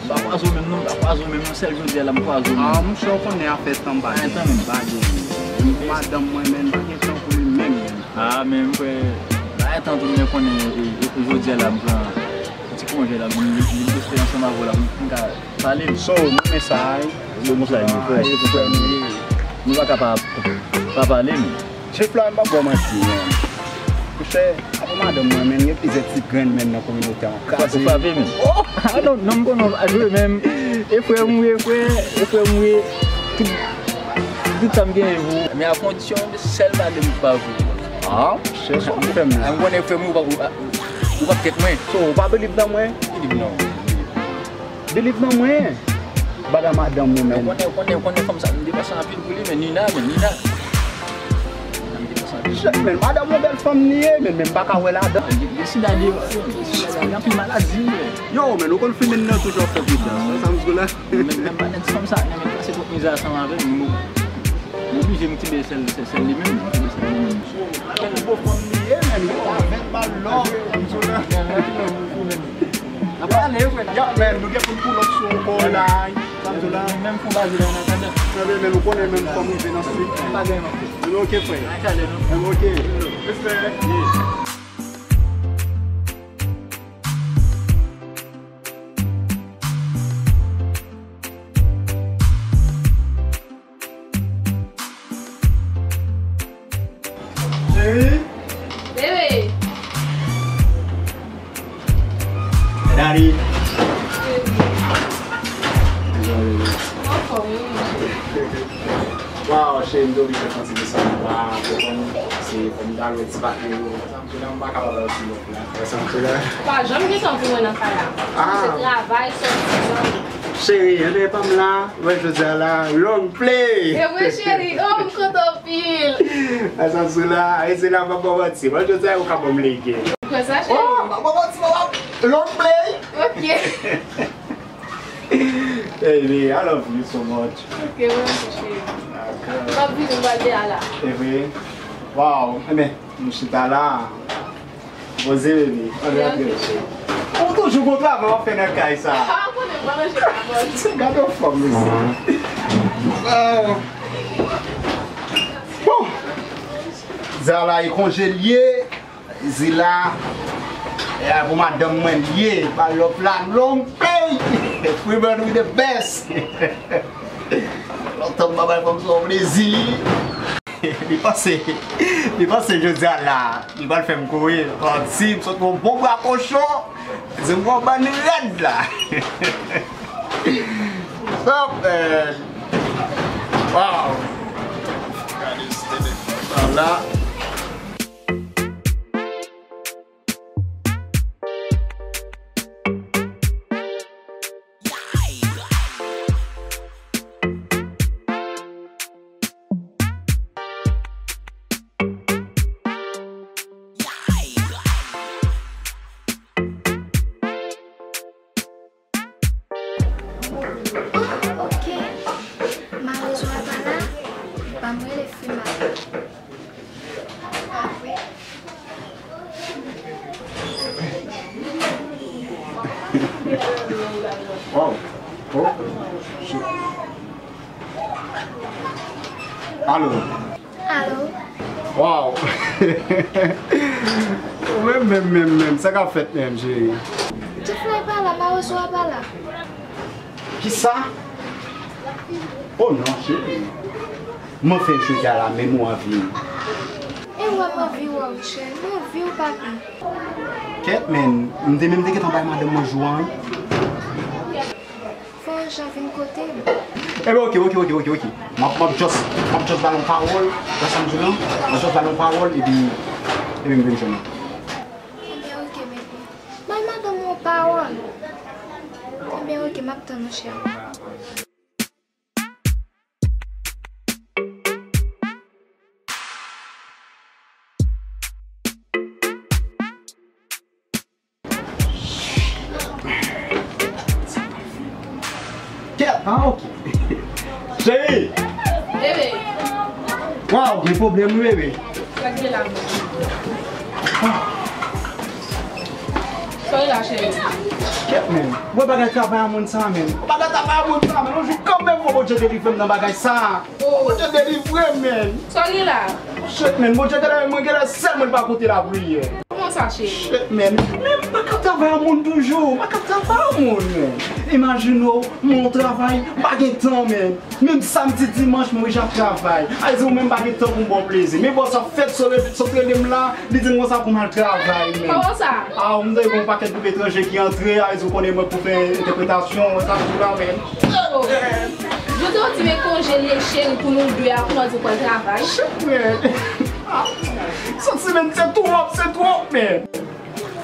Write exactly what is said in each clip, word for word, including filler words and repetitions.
M pa kwaze w menm non, m pa kwaze w menm non, sèl jodi a la m kwaze w menm. Ah, monchè, ou konnen afè tan m pa gen. Pa gen tan menm. Madanm mwen menm, pa gen tan pou li menm menm. Ah, men m kwè, bagay tan tou, men konnen, e, e, e, jodi a la m pran ti konjè la, m, m, m rete ansanm avè w la, m, m ka pale. So, m renmen sa, wi. Yo, monchè, nou frè, se frè nou ye. Nou pa ka pa, pa pale, men. Chèf la, m p ap ba w manti, men. Monchè, apa madanm mwen, men, gen plizyè ti grenn men nan kominote an. Kraze. Ou frape, men. Oh! Ah, non, non, m konnen w pa jwe, men. E frè m ou ye, frè, e frè m ou ye. Tout, tout sa m genyen pou ou. Men a kondisyon, sèl madanm m pa pou ou. Ah, chèf, ou fè m la. Ah, m konnen frè m ou pa, ou pa, ou pa kèt mwen. So, ou pa believe nan mwen? Believe nan mwen. Believe nan mwen. Bagay madanm ou menm. Ou konnen, ou konnen, ou konnen fanm sa, m te pase anpil pou li, men Nina, men Nina. Sa m te pase anpil pou li. Shit, men, madanm ou bèl fanm li ye, men, men m pa ka wè ladan. Gen, gen sida de, gen sida de, gen anpil maladi, men. Yo, men, ou konn fimen nan toujou ap fè pita. Sa, sa m di la. Men, men, men, ti fanm sa, men, men, pase tout mizè ansanm avè m, m, m oblije m kenbe sèl, sèl, sèl li menm, m kenbe sèl li menm. Kèl bo fanm li ye, men, yo, avè l, ba l love, m di la. N ap pale, frè. Yo, men, nou gen pou n pull up sou yon kò la. Sa m di w la. Menm fon baze la, an atandan. Anben, men nou konnen menm fanm rive nan street. Pa gen anpil. Men oke, frè. An kale, non? Men oke. Respè. Cheri. Bebe. Daddy. Bebe. Anfòm, wi, monchè. Waw, cheri, m te oblije fè yon ti desann anba, fò m, se, fò m t al wè ti patnè yo. Santi la, m pa kapab al sou lòt la. Wè, santi la. Pa janm gen tan pou mwen nan kay la. Ah. Se travay, sòti, zanmi. Cheri, anben pa m la, wè jodi a la, long play. E vre, cheri, oh, m kontan anpil. Wè, santi la, e se la, m pa ba w manti. Wè jodi a, ou ka ban m lege. Ou kwè sa, cheri? Oh, m pa ba w manti, papa. Long play. Ok. Baby, I love you so much. Ok, mwen osi, cheri. Dakò. M ap vini, m pral deyò la. E vre? Waw, enben, m chita la. Poze, baby. Ann rantre. Ok, cheri. Ou toujou gon travay w ap fè nan kay sa. Ah, ou konnen m pa manje la, bòs. Gade yon fanm, mesye. Ah. Bon. Zala e konje l ye. Zila, e a pou madanm mwen l ye, pa lòt la, long pay. Freeman, we the best. Lontan m pa bay fanm sa yon plezi. Li panse, li panse jodi a la, li pral fè m kouri. Panti, m sot yon bon bra kochon. Di m yon bann rèd la. Stop, man. Wow. Gade se sa la. Oh, ok. Mawozo a pa la, ban m rele Freeman. Ah, wi. Wow. Oh, shit. Alo. Alo. Wow. Menm, menm, menm, menm. Sa k ap fèt menm, cheri? Jeflay pa la, Mawozo a pa la. Kisa? Oh non, cheri. M anfen jodi a la, menm ou anvi m. E wè m anvi wè w, cheri. M anvi w, papi. Kèt, men. M te menm te gentan bay madanm mwen jou an, wi. Fò w jan vin kote m. Enben, ok, ok, ok, ok, ok. M ap, m ap just, m ap just ba l yon pawòl. Wè sa m di w lan? M ap just ba l yon pawòl, epi, epi m vin jwenn ou. Enben, ok, bebe. Bay madanm ou yon pawòl. Enben, ok, m ap tann ou, cheri. Kèt, ah, ok. Cheri! Bebe. Waw, gen pwoblèm wi, bebe. Sa k gen la, bebe? Sa w la, cheri? Men, wè bagay travay a moun sa, men. Bagay travay a moun sa, men. Yon jou kanmenm, fò Bondye delivre m nan bagay sa. Fò Bondye delivre m, men. Sa w gen la? Shit, men. Bondye genlè, mwen genlè sèl mwen pa koute lapriyè. Kòman sa, cheri? Shit, men. Men, m pa ka travay a moun toujou. M pa ka travay a moun, men. Imajine w, mwen travay, m pa gen tan, men. Menm samdi, dimanch, mwen oblije ap travay. Ayiti, ou menm pa gen tan pou m ba w plezi. Men bòs ap fèt sot rele m la, li di m konsa pou m al travay, men. Kòman sa? A, m tande gen yon pakèt gwoup etranje ki antre, Ayiti, ou konnen mwen pou fè entèpretasyon, sa tou la, men. Oh. Jodi a w di men konje leche pou nou de a, kounye a w di w pral travay. Shit, men. A, santi, men, se twòp, se twòp, men.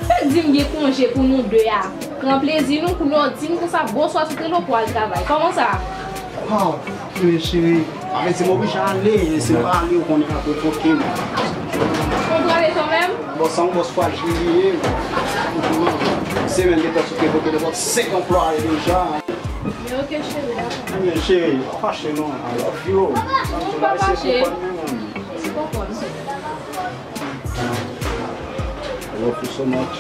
Fèk di m gen konje pou nou de a. Pran plezi nou, kounye a w di m konsa, bonswa, sot rele w pou al travay. Kòman sa? Waw, men cheri, avèti m oblije ale, si m pa ale, ou konnen apre, oke. Ou prale kanmenm? Bon, sa yon bòs frajil li ye. Semèn gentan sot revoke nenpòt senk anplwaye deja. Men oke, cheri, dakò. Men cheri, pa fache non, I love you. Ou pa fache. Ti konprann. I love you so much.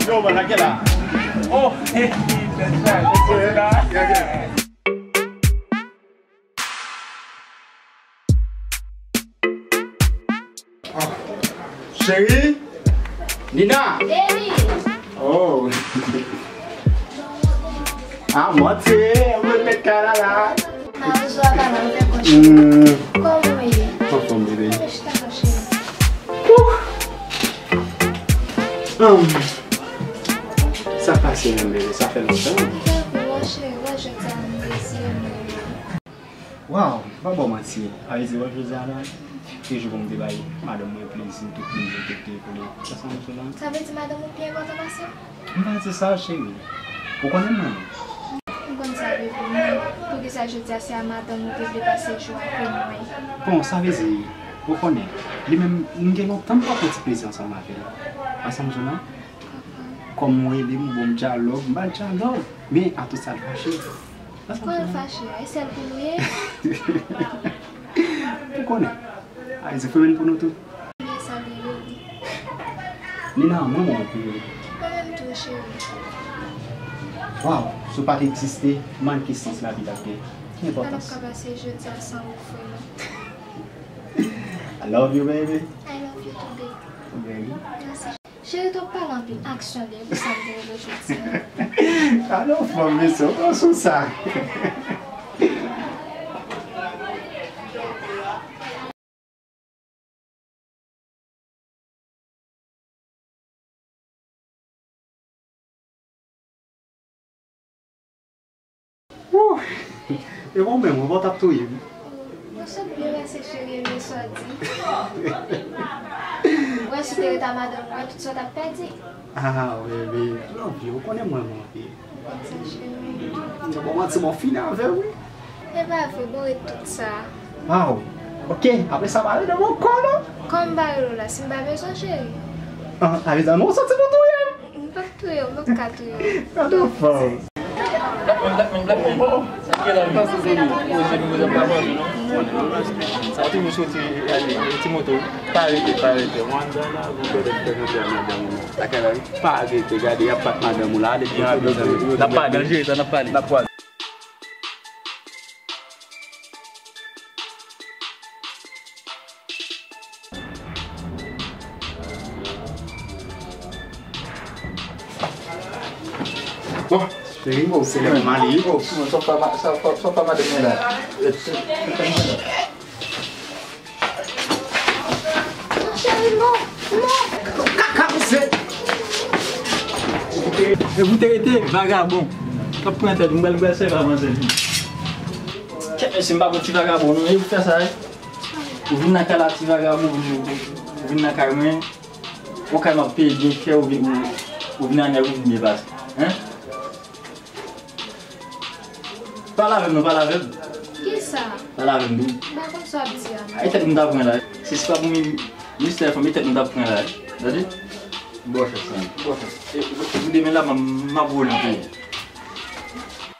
Yo, man, like la. Oh, hey, that's right. Ah, cheri. Nina. Baby. Oh. Ah, manti, mwen met kay la la. Mawozo a pa nan fè kòch. Hmm. Kòman w ye? Anfòm, bebe. Mwen chita la, cheri. Ouh. Hum. Sa pase menm, bebe? Sa fè lontan. Mwen fè anpil, wè, cheri, wè, jodi a m dezi, mwen. Waw, m pa ba w manti. A vle di, wè, jodi a la, se jou pou m te bay madanm mwen plezi, tout plezi ke te pou li. Sa sanble sou la. Sa vle di madanm ou pi enpòtan pase w? M pa di sa, cheri. Ou konnen mwen. M konn sa, bebe, men poukisa jodi a se a madanm ou te vle pase jou a ke mwen? Bon, sa vle di, ou konnen, li menm, m gen lontan m pa pran ti plezi ansanm avè l. Ansanm jou la, kòm ou rele m, ou ban m dyalòg, m ba l dyalòg. Men, a tout sa, l fache. Pòkwa l fache a? E sèl pou nou ye? Ou konnen. Ayiti, fè menm pou nou tout. Nina, mwen bon anpil. Mwen menm tou, cheri. Waw, si w pa t egziste, man ki sans lavi t ap gen? Nenpòtans. Sa n ap ka pase jodi a san ou, frè mwen. I love you, baby. I love you too, baby. Baby. Mèsi. Cheri, twòp pale anpil, aksyon de pou sa m te rele w jodi a. Alò, fanm, mesye, w pran sou sa. Wouh! E bon, men mwen, w t ap touye m. Ou sot byen pase, cheri, men sa w di. Wè, si w te ret a madanm ou, wè, tout sa w t ap pèdi. Ah, bebe, I love you, ou konnen mwen, mwen, bebe. Ou konn sa, cheri. Mwen bon manti, mwen fini avè w, wi. E pa vre, bon, ret tout sa. Waw, ok, apre sa, pa rele m ankò, non? Kòman m pa rele w la, si m pa bezwen, cheri? Ah, a vle di, non, w soti pou touye m. M p ap touye w, m p ap ka touye w. Gade yon fanm. Black man, black man, black man. Ki la, nou pase se nou. Poze nou, nou pa manje, non. Sa toujou soti, ale, ti moto. Pa rete, pa rete. Wanda la, gon pèpèt fè kanpe a madanm ou. Lakay la, wi. Pa rete, gade, y ap bat madanm ou la. Ale, n ap pale, n ap pale. N ap pale. Bon, cheri, bon, se lè pou m ale, bon. Sa w fè ma-, sa w fè, sa w fè madanm mwen la? Cheri, non, non. Kaka, mesye. E pou te rete vagabon. K ap pran tèt, m pral, m pral sèvi a manzè. Kèt, mesye, m pa bon ti vagabon, non, e pou fè sa, wi. Ou vin nan kay la, ti vagabon, ou vin, ou vin nan kay mwen. Ou kay m ap peye byen chè, ou vin, ou, ou vin anèk, ou vin byen pase. Hein? Pale avè m non, pale avè m. Kisa? Pale avè m tou. M pa konn sa w ap di a non. Ay, tèt m ta pran la. Si se pa pou mi-, mistè fanm, e tèt m ta pran la. Tande? Bò chans lan. Bò chans. E, e, e pou demen la, m, m ap wole pou ou.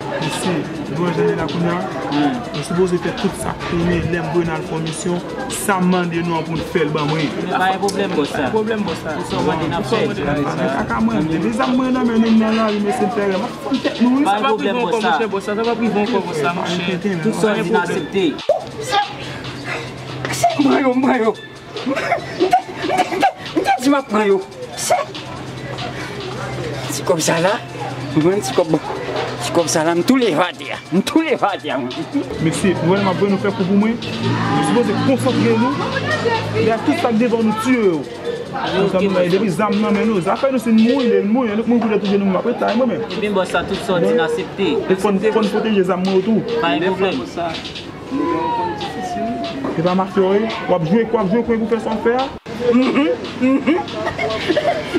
Gade Si nou wè jan l ye la kounye a, nou sipoze fè tout sa k tounen lè m voye n al fè yon misyon, sa m mande nou an pou n fè l ban mwen. Men pa gen pwoblèm, bòs la. Pa gen pwoblèm, bòs la. Tout sa w mande, n ap fè l. Kaka mwen, depi zam mwen nan men nou nan lari, mesye, m fè rèv. M ap fann tèt nou, wi. Pa gen pwoblèm, bòs la. Sa p ap rive ankò, bòs la, monchè. Tout sa w di, n aksepte. Se m pran yo, m pran yo. M te, m te, m te, m te di m ap pran yo. Se ti kòb sa la, m pran ti kòb, ti kòb sa la, m tou leve atè a. M tou leve atè a, mwen. Mesye, nou wè lè m ap voye nou fè kou pou mwen? Nou sipoze konsantre nou. Lè tout sa k devan nou, tiye yo. Konsa nou, depi zam nan men nou, zafè nou, si n mouri, lè n mouri, nou mouri pou tèt nou, nou ap retay mwen menm. Ebyen, bòs, sa tout sa w di, n aksepte. E fò n, fò n pwoteje zam mwen yo tou. Pa gen pwoblèm. Se pa mafya w ye? W ap jwe, w ap jwe kwen pou fè sa w fè a? Mhm, mhm,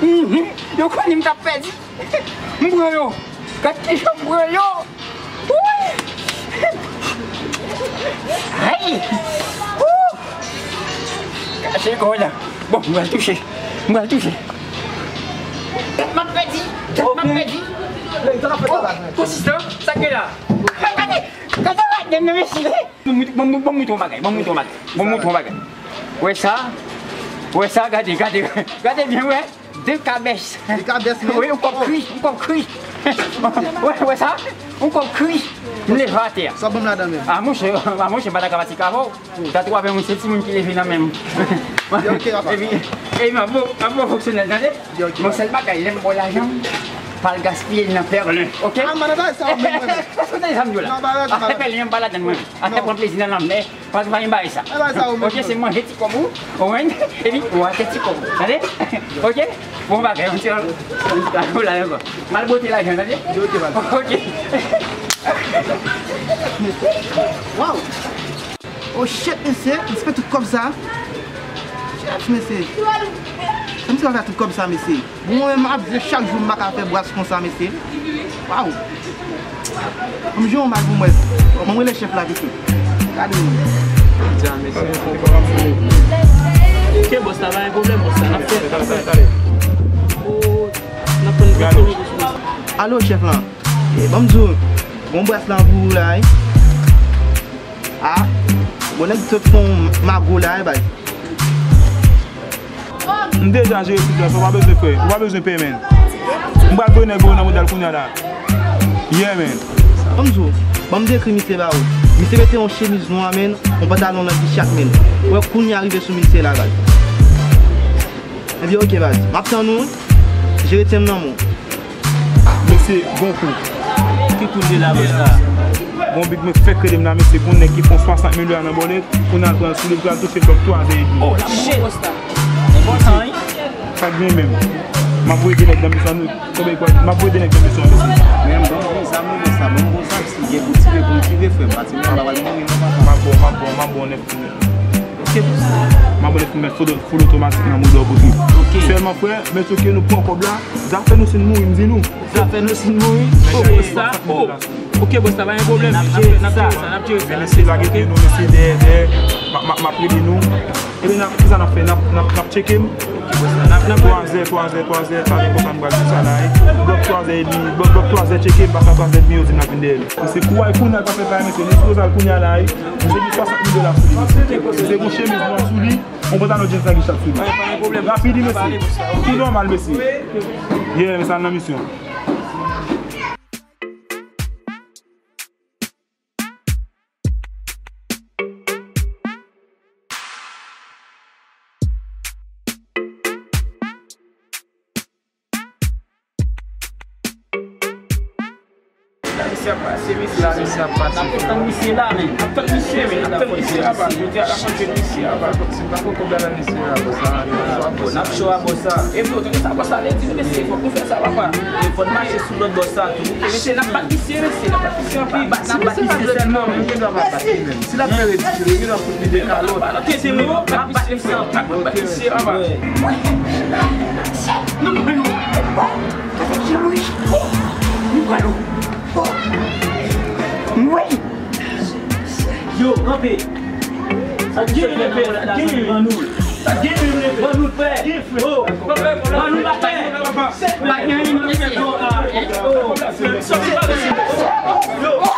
mhm. Yo konnen m t ap pèdi. M pran yo. Gad kijan m pran yo. Woy! Ay! Wou! Kache kò w la. Bon, m pral touche. M pral touche. Gad m ap pèdi. Gad m ap pèdi. Oh, konsistan, sa k gen la? Gade, gade rad nan mesye. Bon, bon, bon, bon, montre yon bagay, bon, montre yon bagay, bon, montre yon bagay. Wè sa? Wè sa, gade, gade, gade byen, wè. De kabès. De kabès, men. Wi, yon kòb kri, yon kòb kri. Wè, wè sa? Yon kòb kri. M leve atè a. Sa bon ladan menm? A, monchè, a, monchè, m pa ta ka pati k avè w. Sa twò avè mwen, se timoun ki leve nan men m. Epi, epi, m ap bon, m ap bon fonksyonèl, tande? Bon, sèl bagay, lè m ba w lajan, pa al gaspiye l nan pèlen, oke? A, m pa nan bagay sa yo menm, mwen menm. Lèse w tande sa m di w la. Afè pèlen an, m pa ladann mwen menm. Afè pran plezi nan lanmè, paske pa gen bagay sa. Oke, se manje ti kòb ou, ou konprann? Epi, ou achte ti kòb ou, tande? Oke? Bon bagay, yon ti, yon ti la ankò. M al bwote lajan, tande? Oke. Waw! Oh shit, mesye, m fè tout kòb sa. Shit, mesye. Sa m fè tout kòb sa, mesye. Bon, mwen menm ap jwe chak jou, m pa ka fè bras konsa, mesye. Waw. Ban m jwe yon match pou mwen. Ban m rele chèf la pito. Gade mwen. Dja, mesye. Ke bòs la, pa gen pwoblèm, bòs la. N ap fè, n ap fè. Oh, n ap pran. Alo, chèf la. E, ban m di w, gon bras la pou ou la, wi. A, bon nèg sot fè yon mago la, wi, baz. M deja jere tout la, sa w pa bezwen fè, ou pa bezwen pè, menn. M pral voye nèg yo nan modèl kounye a la. Yeah, menn. Ban m di w, ban m dekri misye ba ou. Misye mete yon chemiz nwa, menn, yon pantalon nan ti chak, menn. Ou wè kounye a rive sou misye la, baz. Ebyen, oke, baz. M ap tann ou, wi. Jere tyen m nan men w. Mesye, gon kou. Ki kou l ye la, bòs la? Gon big mwen fèk rele m la, mesye, pou nèg ki fè swasant mil dola nan bòlèt, pou n al pran l sou li, pou al touche l kòb twa zè edmi. Oh, la, shit! Sa k gen menm? M ap voye de nèg nan misyon, nou, tonbe kwa, m ap voye de nèg nan misyon, mesye. Men m bon, bon, zam, bon, sa, bon, bon, zam, si gen pou tire, pou m tire, frè m, pa tire, m pa pral mouri, non, papa. M ap bon, m ap bon, m ap bon, nèg. Ok, bòs. M abòne pou m mèt fou, fou otomatik nan mouda w pou trip. Ok. Sèlman, frè, mèt yo ke nou pran kòb la, zafè nou si n mouri, m di nou. Zafè nou si n mouri? Oh, bòs la, oh. Ok, bòs la, pa gen pwoblèm. N ap jere sa, n ap jere sa. Men mesye, lage pye nou, mesye, dèyè, dèyè. M ap, m ap, m ap rele nou. Ebyen, n ap, kisa n ap fè? N ap, n ap, n ap tcheke m? Twazè, twazè, twazè, sa vin konsa m pral di sa la, wi. Blòk twazè edmi, blòk, blòk twazè tcheke m, pase twazè edmi, yo di m n ap vin dèyè l. Se kou a, kou n al pa fè bagay, mesye, nou sipoze al kounye a la, wi. Misye gen swasant mil dola sou li, mesye. Misye gen yon chemiz nwa sou li, yon pantalon jeans nan gichat sou li. Rapid, wi, mesye. Ki nòmal, mesye. Yeah, mesye, al nan misyon. La, misye ap pase, mesye. La, misye ap pase. N ap tann misye la, men. N ap tann misye, men. N ap tann misye la, men. Jodi a, n ap tann misye la, men. N ap cho a bò sa. E bro, tande sa bò sa, ale di nou, mesye, fòk nou fè sa, papa. E fò n mache sou lòd bò sa tou. Mesye, n ap bat misye, mesye, n ap bat misye anpil. N ap bat misye sèlman, men. Si l ap fè redi, li gen dwa fout li de kalòt. N ap bat misye anpil, n ap bat misye anpil. Nou pran yo. Nou pran yo. Yo, kanpe. Sa k genyen, frè? Sa k genyen? Ban nou l, frè. Oh, ban nou l, frè. Sòti pa mesye. Yo,